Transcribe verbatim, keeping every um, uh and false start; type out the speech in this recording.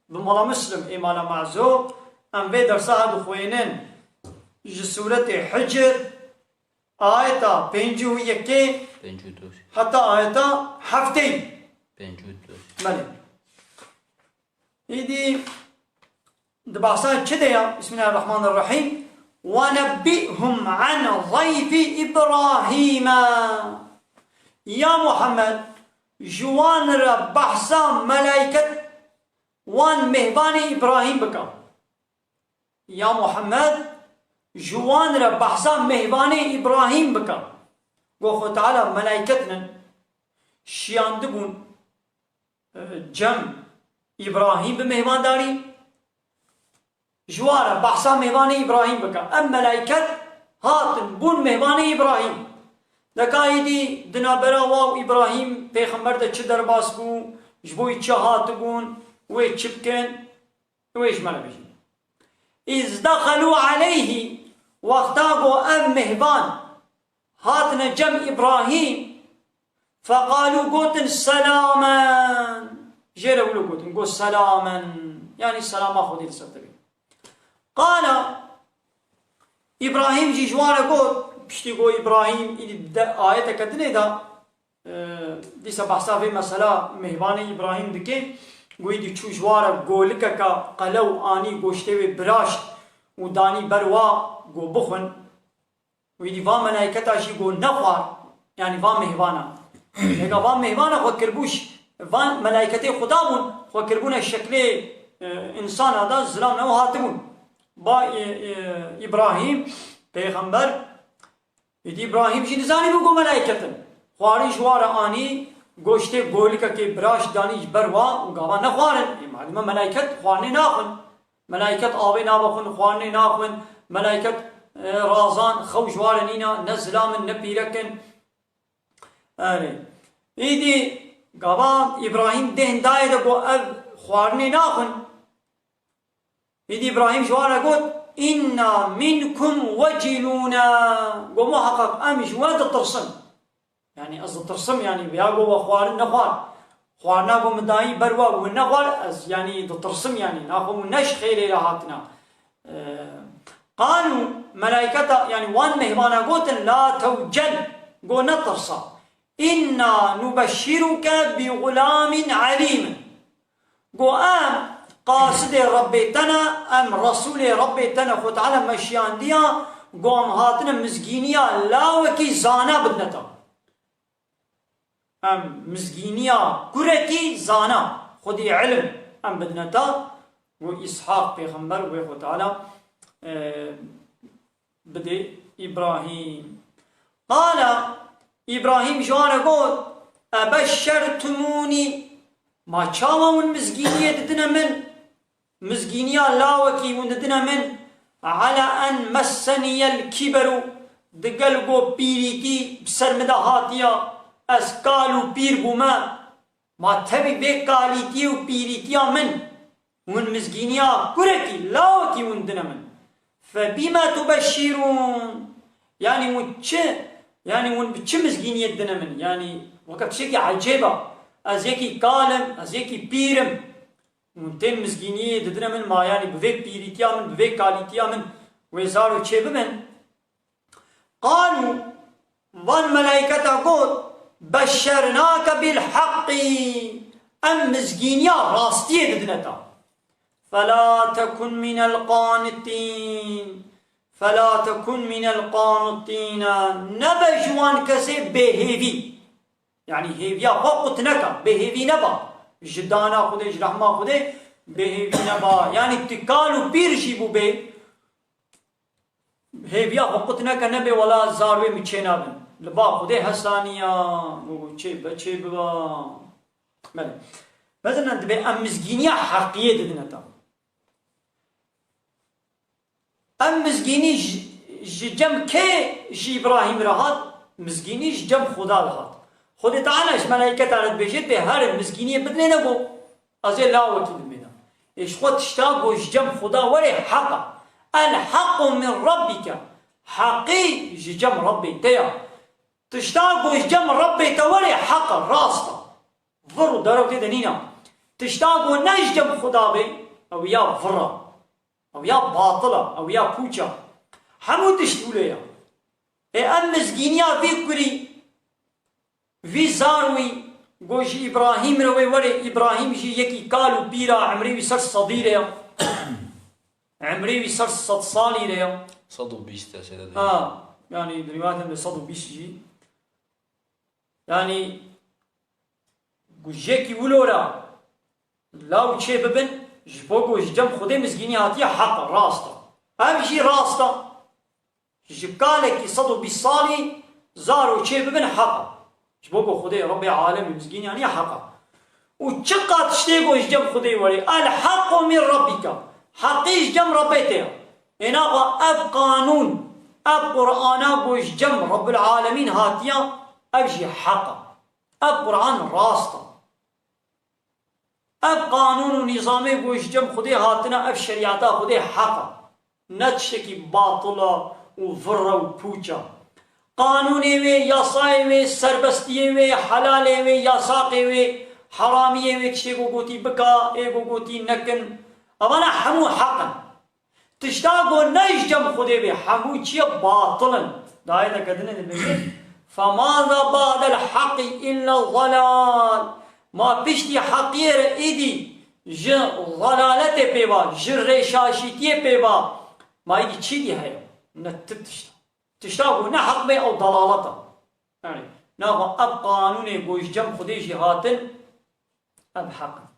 Bi mala Muslim ê mala Mezo, em vê dersa ha dixwênin ji Sûretê Hicr, ayeta pêncî û yekê pêncî û du. Heta ayeta heftê. Pêncî û du. Belê. Îdî di behsa çi de ya? Bismillahirrahmanirrahîm. Ve nebbihum an zayfi Îbrahîme. Ya Muhammed, ji wan re behsa melayket wan mêhvanê Îbrahîm bike. Ya Muhammed, ji wan re behsa mêhvanê Îbrahîm bike. Go Xwe Teala melayket nin şiyandibûn, e, cem Îbrahîm bi mêhvandarî. Ji wan re behsa mêvanê Îbrahîm bike. Em melayket hatin, bûn mêvanê Îbrahîm. Deka êdî di navbera wa û Îbrahîm pêxember de çi derbas bû, ji bo wî çi hatibûn, wê çi bikin, wê ji me re bijîn. Îz dexelû aleyhî, wexta ku ev mêvan hatine cem Îbrahîm, feqalû, gotin, selamen. Jê re wilo gotin, got, selamen. Yanî selama Xwedê li ser te be. Qala, Îbrahîm jî ji wan re got, piştî got Îbrahîm, îdî de ayeteke dinê de, e, dîsa behsa vê mesela mêhvanê Îbrahîm dike, got, îdî çû ji wan re golikeke qelew anî, goştê wê biraşt û danî ber wa, got, bixwin. Wî dî van melayketa jî got nexwar, yanî van mêhvana. Hêga van mêhvana xwe kiribû ş-, van melayketê Xuda bûn, xwe kiribûne şeklê, e, însana da, zilam ne û hatibûn. Ba, e, e, Îbrahîm, pêxember, êdî Îbrahîm jî nizanîbû ku melayket in. Xwarin ji wa re anî, goştê golikekê biraş danî ji ber wa û gava nexwarin. Ê, malûm e melayket xwarinê naxwin. Melayket avê navexwin, xwarinê naxwin. Melayket, e, razan, xew ji wa re nîna, ne zilam in, ne pîrek in. Erê. Îdî gava Îbrahîm dêh dayê de got, ev xwarinê naxwin. Îdî Îbrahîm ji wan re got, "Înna minkum wecilûne." Got, "Muheqeq em ji we ditirsin." Yanî ez ditirsim, yanî ya got we xwarin nexwar. Xwarina got min dayî ber we, win nexwar, ez yanî ditirsim, yanî naxwe win ne ji xêrê re hatina. Ee, qalû, melayketa, yanî wan mêhvana gotin, "La tewcel." Got, "Netirsa. Înna nubeşşiruke bi xulamin elîmin." Got, "Em qasidê Rebbê te ne, em Resûlê Rebbê te ne, Xwe Teala me şiyandiya, got em hatine mizgîniya lawekî zana bidine te." Em mizgîniya kurekî zana, xwedî ilim em bidine te, got Îshaq pêxember, wê Xwe Teala, e, bidê Îbrahîm. Qala, Îbrahîm ji wan re got, "Ebeşşertumûnî, ma çawa hûn mizgîniyê didine min? Mizgîniya lawekî hûn didine min? Ala en messeniyel kiberu, digel ku pîrîtî bi ser min de hatiya, ez kal û pîr bûme." Ma tevî vê kalîtiyê û pîrîtiya min, hûn mizgîniya kurekî, lawekî hûn dine min. Febîme tubeşşîrûn? Yanî hûn çi, yanî hûn bi çi mizgîniyê dine min? Yanî weke tiştekî ecêb e. Ez yekî kal im, ez yekî pîr im. Hûn tên mizgîniyê didine min, ma yanî bi vê pîrîtiya min, bi vê kalîtiya min wê zaro çê bibin? Qalû, van melayketa got, "Beşşernake bil haqqî." Em mizgîniya rastiyê didine te. "Fela tekun minel qanitîn." "Fela tekun minel qanitîne." Nebe ji wan kesê bêhêvî. Yanî hêviya xwe qut neke, bêhêvî neba. Ji dana Xwedê, ji rehma Xwedê bêhêvî neba. Yanî tu kal û pîr jî bûbê, hêviya xwe qut neke, nebê wela zarwê min çê nabin. Li ba Xwedê hesaniya, û çê be çê biba. Belê. Mezinan dibê em mizgîniya heqiyê didine te. Em mizgînî ji, ji cem kê ji Îbrahîm re hat? Mizgînî ji cem Xuda re hat. Xwedê Teala ji melayketa re dibêje, dibê herin mizgîniyê bidinê ne got. Ez ê lawekî dimênim. Ê ji xwe tişta ku ji cem Xuda were heq e. El hequ min rabbike. Heqî ji cem Rabbê te ya. Tişta ku ji cem Rabbê te were heq e, rast e. Vir û derew tê de nîne. Tişta ku ne ji cem Xuda be, ew ya vir e, ew ya batil e, ew ya pûç e. Hemû tişt wilo ye. Ê em mizgîniya vî kurî, vî zar wî, ku ji Îbrahîm re wê were, Îbrahîm jî yekî kal û pîr e, emrê wî ser sedî re ye. Emrê wî ser sed salî re ye. Sed û bîst e, seyre de. Ha, yanî di rîwayetên de sed û bîst jî. Yanî, ku ji yekî wilo re law çê bibin, ji bo ku ji cem Xwedê mizgînî hatiye, heq e, rast e. Ev jî rast e. Ji kalekî sed û bîst salî zaro çê bibin, heq e. Ji bo ku Xwedê Rebbê alemê mizgîniya niye, heq e. Û çiqas tiştê ku ji cem Xwedê were, el hequ min rabbike. Heqî ji cem Rebbê te ye. Êna xwe ev qanûn, ev Qur'ana ku ji cem Rebbul Alemîn hatiye, ev jî heq e. Ev Qur'an rast e. Ev qanûn û nîzamê ku ji cem Xwedê hatine, ev şerîeta Xwedê heq e. Ne tiştekî batil e û vir e û pûç e. Qanûnê wê, yasayê wê, serbestiyê wê, helalê wê, yasaqê wê, heramiyê wê, tiştê ku gotî bika, ê ku gotî nekin. Evana hemû heq in. Tişta ku ne ji cem Xwedê bê, hemû çi ye, batil in. Di ayeteke din de dibêje, "Femaza ba'del heqî illa zelal." Ma piştî heqiyê re êdî ji zelaletê pê va, ji rêşaşîtiyê pê va, ma êdî çi dî heye? Ne ti tişta. Tişta ku ne heq bê, ew delalet e. Yanî, naxwe ev qanûnê ku ji cem Xwedê jî hatin, ev heq in.